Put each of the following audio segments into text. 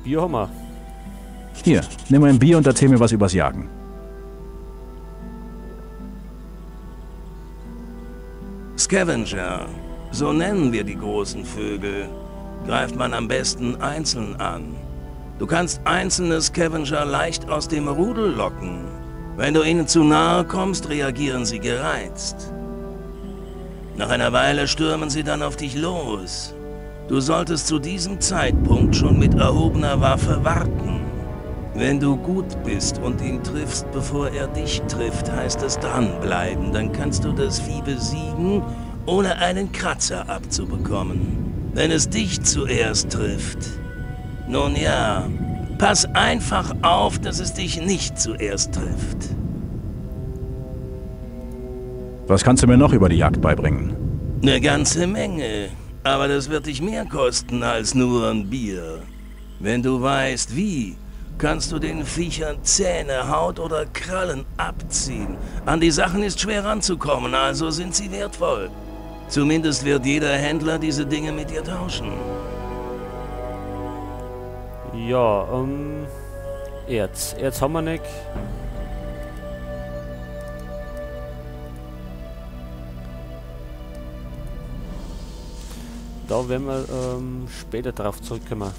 Bier haben wir. Hier, nimm ein Bier und erzähl mir was übers Jagen. Scavenger, so nennen wir die großen Vögel, greift man am besten einzeln an. Du kannst einzelne Scavenger leicht aus dem Rudel locken. Wenn du ihnen zu nahe kommst, reagieren sie gereizt. Nach einer Weile stürmen sie dann auf dich los. Du solltest zu diesem Zeitpunkt schon mit erhobener Waffe warten. Wenn du gut bist und ihn triffst, bevor er dich trifft, heißt es dranbleiben. Dann kannst du das Vieh besiegen, ohne einen Kratzer abzubekommen. Wenn es dich zuerst trifft... Nun ja, pass einfach auf, dass es dich nicht zuerst trifft. Was kannst du mir noch über die Jagd beibringen? Eine ganze Menge. Aber das wird dich mehr kosten als nur ein Bier. Wenn du weißt, wie, kannst du den Viechern Zähne, Haut oder Krallen abziehen. An die Sachen ist schwer ranzukommen, also sind sie wertvoll. Zumindest wird jeder Händler diese Dinge mit dir tauschen. Ja, Erz. Erz haben wir nicht. Da werden wir später drauf zurückkommen.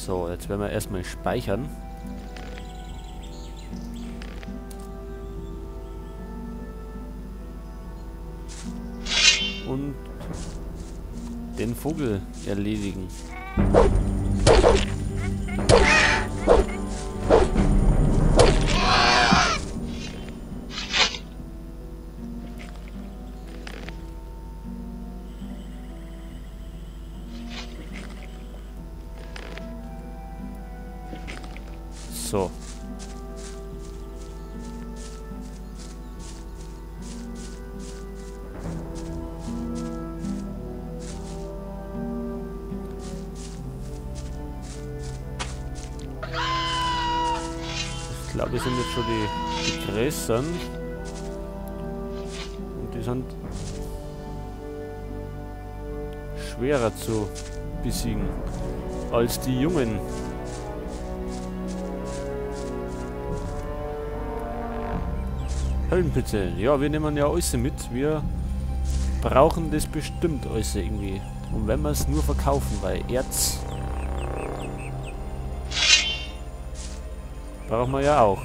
So, jetzt werden wir erstmal speichern. Und den Vogel erledigen. So. Ich glaube, wir sind jetzt schon die Größeren. Und die sind schwerer zu besiegen als die Jungen. Höllenpilze. Ja, wir nehmen ja alles mit. Wir brauchen das bestimmt alles irgendwie. Und wenn wir es nur verkaufen, weil Erz brauchen wir ja auch.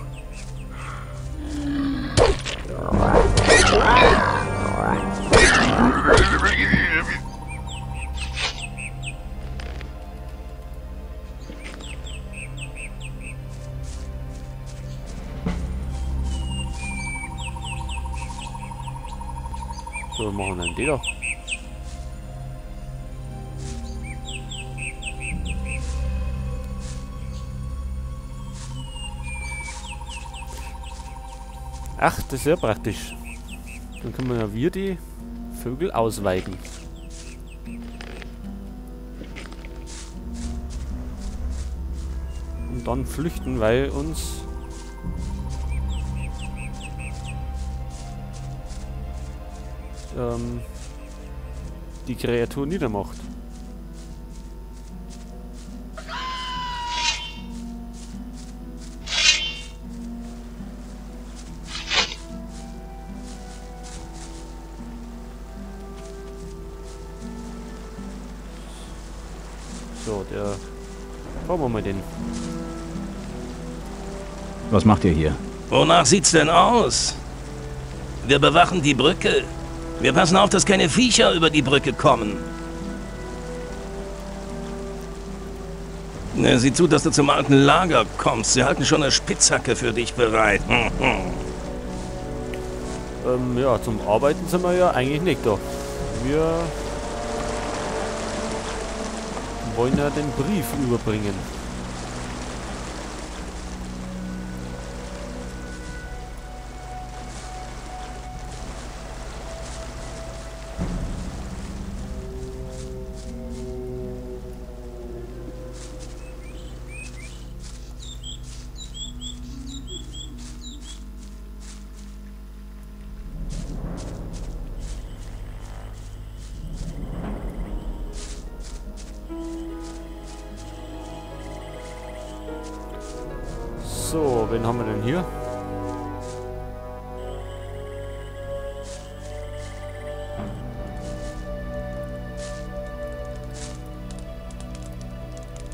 So, wir machen dann die da. Ach, das ist ja praktisch. Dann können wir ja wir die Vögel ausweiden. Und dann flüchten, weil uns die Kreatur niedermacht. So, der... Brauchen wir mal den. Was macht ihr hier? Wonach sieht's denn aus? Wir bewachen die Brücke. Wir passen auf, dass keine Viecher über die Brücke kommen. Na, sieh zu, dass du zum alten Lager kommst. Sie halten schon eine Spitzhacke für dich bereit. Ja, zum Arbeiten sind wir ja eigentlich nicht da. Wir wollen ja den Brief überbringen. So, wen haben wir denn hier?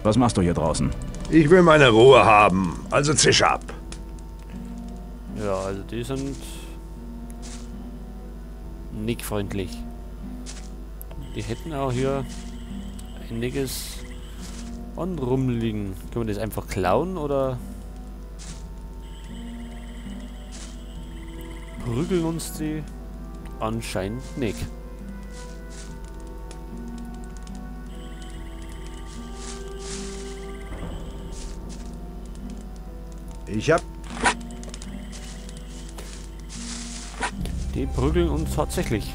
Was machst du hier draußen? Ich will meine Ruhe haben, also zisch ab. Ja, also die sind nicht freundlich. Die hätten auch hier einiges an rumliegen. Können wir das einfach klauen oder prügeln uns die? Anscheinend nicht. Ich hab... Die prügeln uns tatsächlich.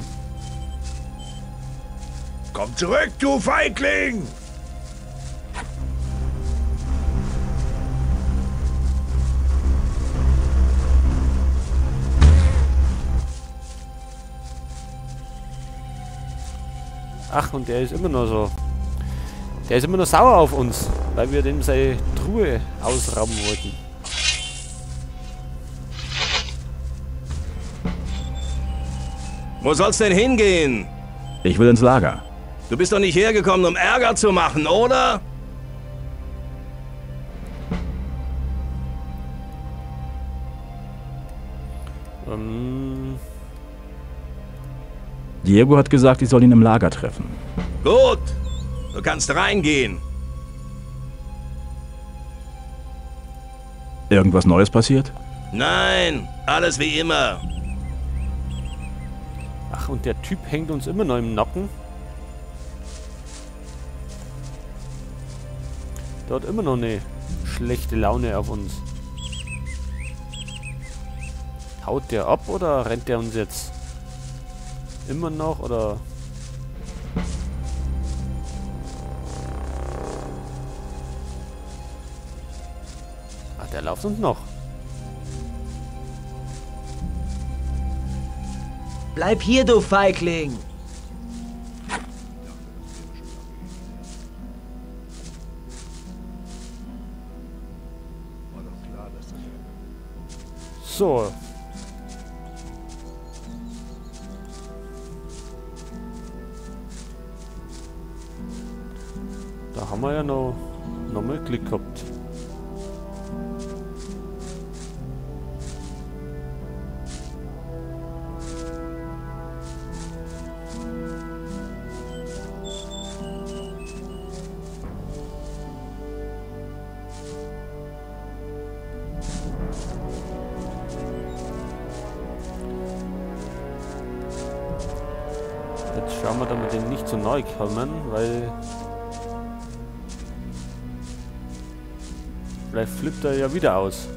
Komm zurück, du Feigling! Ach, und der ist immer noch so. Der ist immer noch sauer auf uns, weil wir dem seine Truhe ausrauben wollten. Wo soll's denn hingehen? Ich will ins Lager. Du bist doch nicht hergekommen, um Ärger zu machen, oder? Diego hat gesagt, ich soll ihn im Lager treffen. Gut, du kannst reingehen. Irgendwas Neues passiert? Nein, alles wie immer. Ach, und der Typ hängt uns immer noch im Nacken. Der hat immer noch eine schlechte Laune auf uns. Haut der ab oder rennt der uns jetzt immer noch oder? Ach, der läuft uns noch. Bleib hier, du Feigling! So. Da haben wir ja noch mal Glück gehabt. Jetzt schauen wir, dass wir den nicht zu nahe kommen, weil vielleicht flippt er ja wieder aus.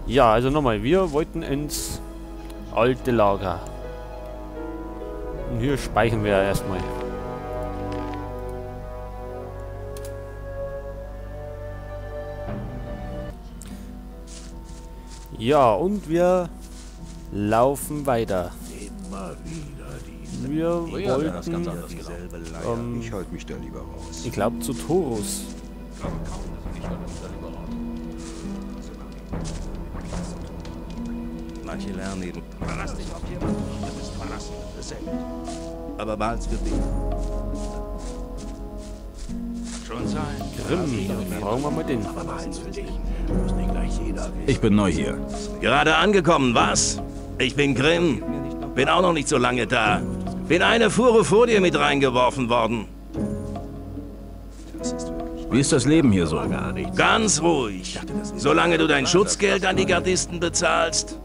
Ja, also nochmal, wir wollten ins alte Lager. Und hier speichern wir erstmal. Ja, und wir laufen weiter. Wir wollten, ich halte mich da lieber raus. Ich glaube zu Thorus. Manche lernen eben. Verlass dich auf jemanden, du bist verlassen. Aber behalt's für dich. Schon sein. Grimm, fragen wir mal den. Ich bin neu hier. Gerade angekommen, was? Ich bin Grimm. Bin auch noch nicht so lange da. Bin eine Fuhre vor dir mit reingeworfen worden. Wie ist das Leben hier so? Ganz ruhig. Solange du dein Schutzgeld an die Gardisten bezahlst.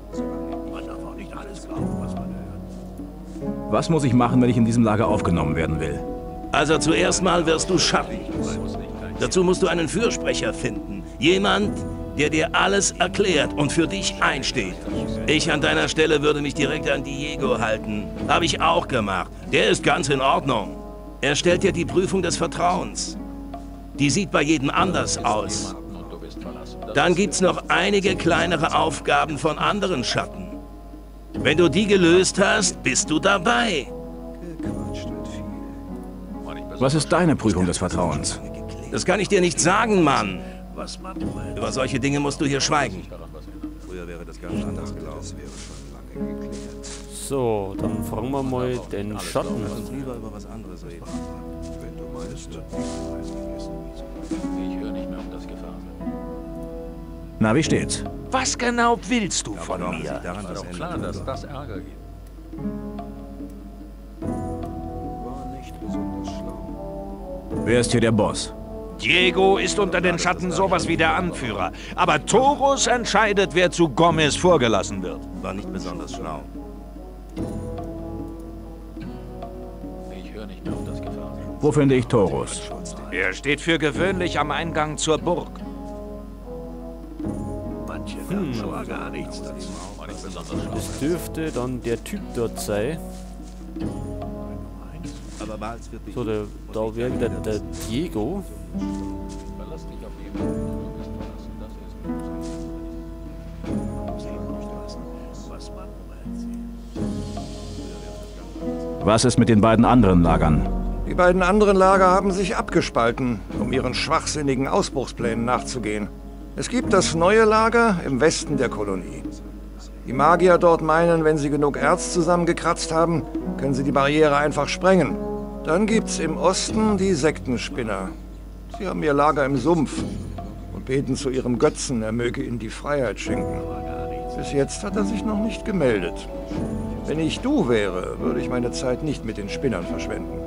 Was muss ich machen, wenn ich in diesem Lager aufgenommen werden will? Also zuerst mal wirst du Schatten. Dazu musst du einen Fürsprecher finden. Jemand, der dir alles erklärt und für dich einsteht. Ich an deiner Stelle würde mich direkt an Diego halten. Habe ich auch gemacht. Der ist ganz in Ordnung. Er stellt dir die Prüfung des Vertrauens. Die sieht bei jedem anders aus. Dann gibt's noch einige kleinere Aufgaben von anderen Schatten. Wenn du die gelöst hast, bist du dabei. Was ist deine Prüfung des Vertrauens? Das kann ich dir nicht sagen, Mann. Über solche Dinge musst du hier schweigen. Früher wäre das ganz anders gelaufen. So, dann fragen wir mal den Schatten. Lass uns lieber über was anderes reden. Wenn du meinst. Ich höre nicht mehr um das Gefasel. Na, wie steht's? Was genau willst du von mir? War doch klar, dass das Ärger gibt. War nicht besonders schlau. Wer ist hier der Boss? Diego ist unter den Schatten sowas wie der Anführer. Aber Thorus entscheidet, wer zu Gomez vorgelassen wird. War nicht besonders schlau. Ich höre nicht mehr auf das Gefasel. Wo finde ich Thorus? Er steht für gewöhnlich am Eingang zur Burg. Das dürfte dann der Typ dort sein. So, da wäre wieder der Diego. Was ist mit den beiden anderen Lagern? Die beiden anderen Lager haben sich abgespalten, um ihren schwachsinnigen Ausbruchsplänen nachzugehen. Es gibt das neue Lager im Westen der Kolonie. Die Magier dort meinen, wenn sie genug Erz zusammengekratzt haben, können sie die Barriere einfach sprengen. Dann gibt's im Osten die Sektenspinner. Sie haben ihr Lager im Sumpf und beten zu ihrem Götzen, er möge ihnen die Freiheit schenken. Bis jetzt hat er sich noch nicht gemeldet. Wenn ich du wäre, würde ich meine Zeit nicht mit den Spinnern verschwenden.